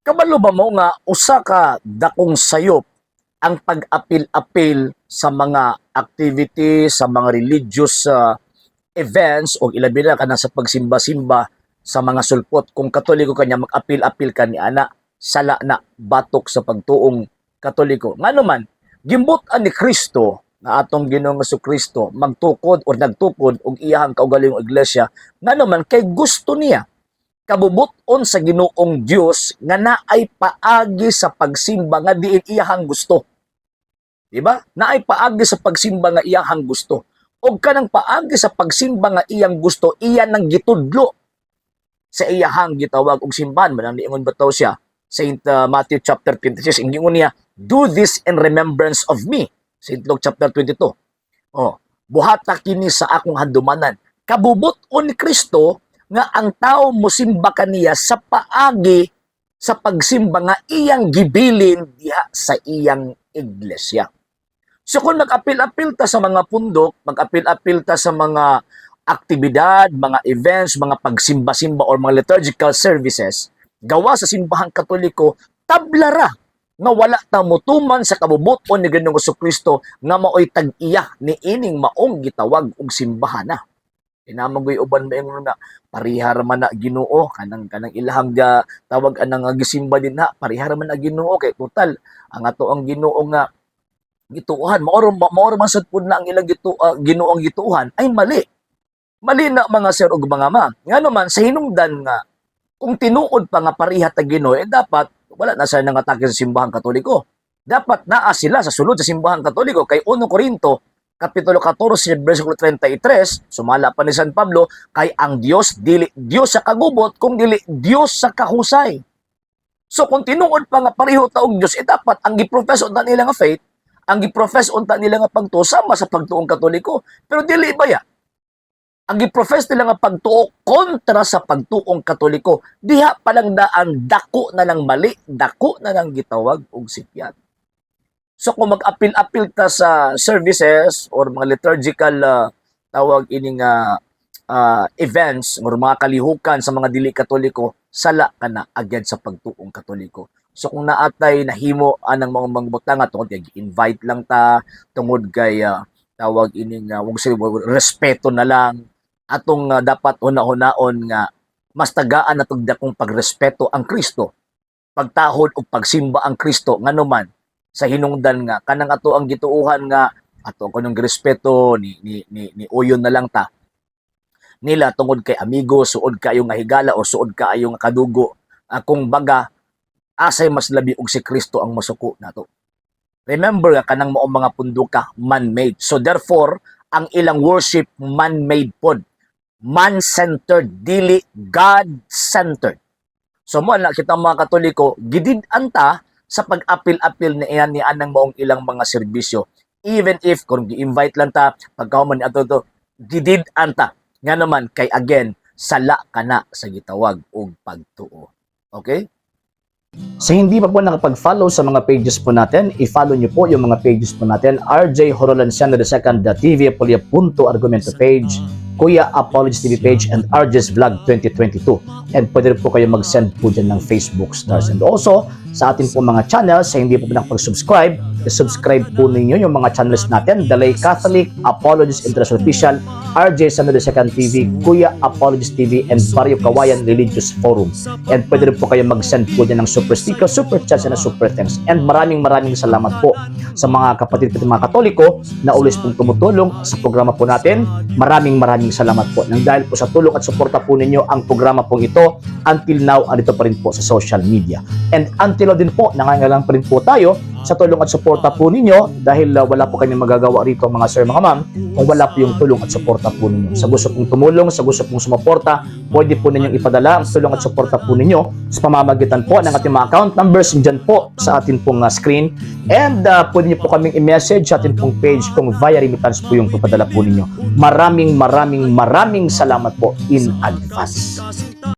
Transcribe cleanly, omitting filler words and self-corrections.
Kabalo ba mo nga usa ka dakong sayop ang pag-apil-apil sa mga activity, sa mga religious events o ilabi na kanang sa pagsimba-simba sa mga sulpot? Kung Katoliko kanya, mag-apil-apil ka ni ana, sala na batok sa pagtuong Katoliko. Ngano man, gimbut-an ni Kristo nga atong Ginoong Kristo magtukod or nagtukod og iyahang kaugalingong iglesia. Ngano man, kay gusto niya, kabubut-on sa Ginoong Dios nga naay paagi sa pagsimba nga diin iyahang gusto. Di ba? Naay paagi sa pagsimba nga iyahang gusto. Og kanang paagi sa pagsimba nga iyang gusto, iya nang gitudlo sa iyahang gitawag og simbahan. Manang niingon bitaw siya? Saint Matthew chapter 26, ingon niya, "Do this in remembrance of me." Saint Luke chapter 22. Oh, buhata kini sa akong handumanan. Kabubut-on ni Kristo nga ang tao musimba kaniya sa paagi sa pagsimba nga iyang gibilin diha sa iyang iglesia. So kung mag-apil-apil ta sa mga pundok, mag-apil-apil ta sa mga aktibidad, mga events, mga pagsimba-simba or mga liturgical services, gawa sa simbahang Katoliko, tablara nga wala ta mutuman sa kabubut-on ni Ginoong Kristo nga maoy tag-iya ni ining maong gitawag og simbahan na. Kinamagoy uban maingon na pariha ra man na Ginoo, kanang ilahang ga, tawag anang nga gisimba din na pariha ra man na Ginoo, kay total ang ato ang Ginoo nga gituohan mao man sad pud na ang ilang Ginoong gituohan. Ay, mali, mali na, mga sir ug mga ma'am. Ngano man, sa hinungdan nga kung tinuod pa nga pareha ta Ginoo, eh dapat wala na sila nangatake sa simbahang Katoliko. Dapat naa sila sa sulod sa simbahang Katoliko, kay 1 Korinto Kapitulo 14, versikulo 33, sumala pa ni San Pablo, kay ang Dios dili Dios sa kagubot, kung dili Dios sa kahusay. So kung tinuod pa nga pareho ta og Dios, eh dapat ang giprofess unta nila nga faith, ang giprofess unta nila nga pagtuo sama sa pagtuong Katoliko. Pero dili ba ya? Ang giprofess nila nga pagtuo kontra sa pagtuong Katoliko. Diha pa lang daan dako na ng mali, dako na ng gitawag og sipyat. So kung mag-apil-apil ta sa services or mga liturgical tawag ining events or mga kalihukan sa mga dili Katoliko, sala ka na agad sa pagtuong Katoliko. So kung naatay nahimo anang mga mangbutanga tungod kay invite lang ta, tungod kay tawag ining wag sila, respeto na lang, atong dapat una-unaon nga mas tagaan natong dakong pagrespeto ang Kristo, pagtahod ug pagsimba ang Kristo. Ngano man, sa hinungdan nga kanang ato ang gituohan nga ato kunong respeto ni uyon na lang ta nila tungod kay amigo, suod kaayo nga higala o suod kaayo nga kadugo, akong baga asay mas labi og si Kristo ang masuko nato? Remember nga kanang maong mga punduka man-made, so therefore ang ilang worship man-made pod, man-centered, dili God-centered. So mo na kita mga Katoliko, gidid-an ta sa pag-apil-apil ni iyan ni anang maong ilang mga serbisyo. Even if kung gi-invite lang ta, pagkahuman ni ato to, gidid-an ta. Nga naman kay again, sala ka na sa gitawag og pagtuo. Okay? Sa hindi pa po nakapag-follow sa mga pages po natin, i-follow niyo po yung mga pages po natin: RJ Horolanciano II, TV Apolia Punto Argumento page, Kuya Apologies TV page, and RJ's Vlog 2022. And pwede rin po kayo mag-send po dyan ng Facebook stars. And also, sa atin po mga channels, sa hindi po nakapag-subscribe, i-subscribe po ninyo yung mga channels natin: The Lay Catholic, Apologies International Official, RJ Sano II TV, Kuya Apologies TV, and Barrio Kawayan Religious Forum. And pwede rin po kayo mag-send po dyan ng super sticker, super chats, and super thanks. And maraming maraming salamat po sa mga kapatid ko, mga Katoliko na always pong tumutulong sa programa po natin. Maraming maraming salamat po. Nang dahil po sa tulong at suporta po ninyo, ang programa pong ito until now andito pa rin po sa social media. And until now din po, nangangailangan pa rin po tayo sa tulong at suporta po ninyo dahil wala po kami magagawa rito, mga sir, mga ma'am, kung wala po yung tulong at suporta po ninyo. Sa gusto pong tumulong, sa gusto pong sumuporta, pwede po ninyong ipadala ang tulong at suporta po ninyo sa pamamagitan po ng ating mga account numbers dyan po sa atin pong screen. And pwede niyo po kaming i-message sa atin pong page kung via remittance po yung papadala po ninyo. Maraming maraming maraming salamat po in advance.